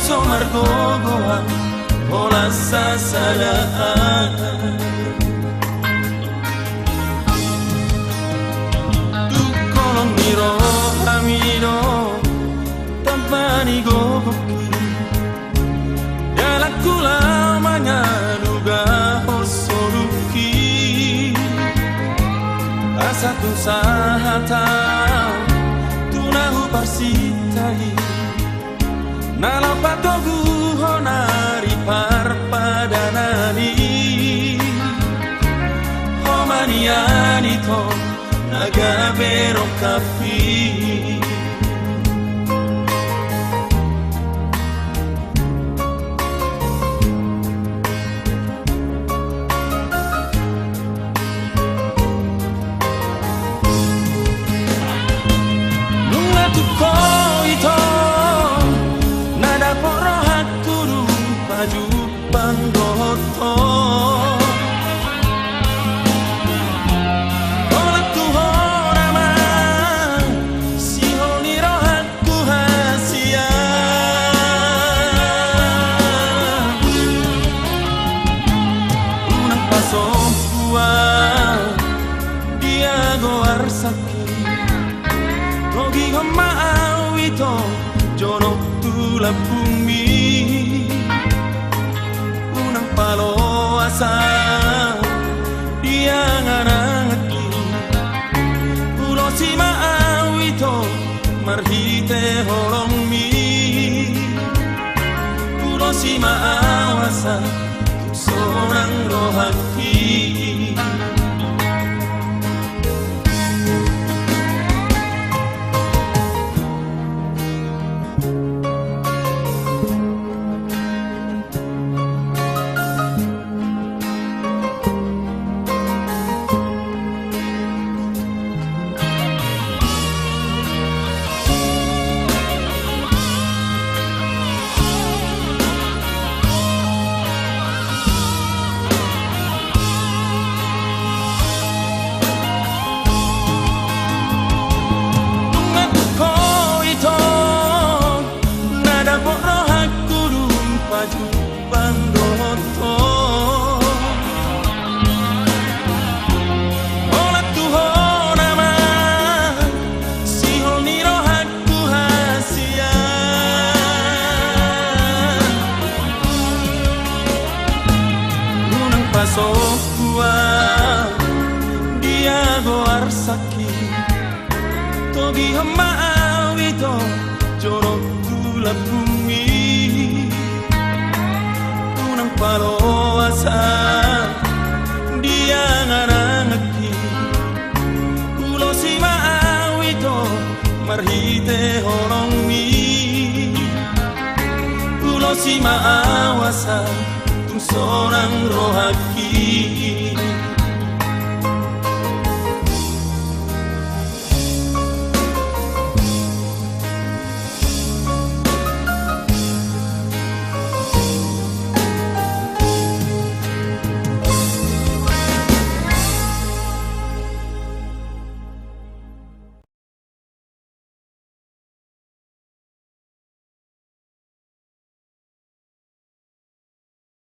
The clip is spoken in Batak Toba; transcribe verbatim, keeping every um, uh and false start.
So margogoan holan sasadaan. Tung holong ni rohami do tamba ni gogongki. Dalanku laho mangalugahon soluki. Asa tung sahat au tu na huparsinta i. Na laho patoguhon ari parpadanan i. Ho ma nian ito na gabe rongkapmi. Nunga tung ho ito na dapot rohangku dung pajumpang dohot ho. Holan tu ho nama sihol ni rohangku hasian. Unang pasombu au dia goar sangkit. Togihon ma au ito jonok tu lambungmi. Unang paloas au di angan-anganki. Ulosi ma au ito marhite holongmi. Ulosi ma au asa tung sonang rohangki. Nunga tung ho ito na dapot rohangku dung pajumpang dohot ho. Holan tu ho nama sihol ni rohangku hasian. Unang pasombu au dia goar sangkit. Togihon ma au ito jonok tu lambungmi. Unang paloas au di angan-anganki. Ulosi ma au ito marhite holongmi. Ulosi ma au asa tung sonang rohangki.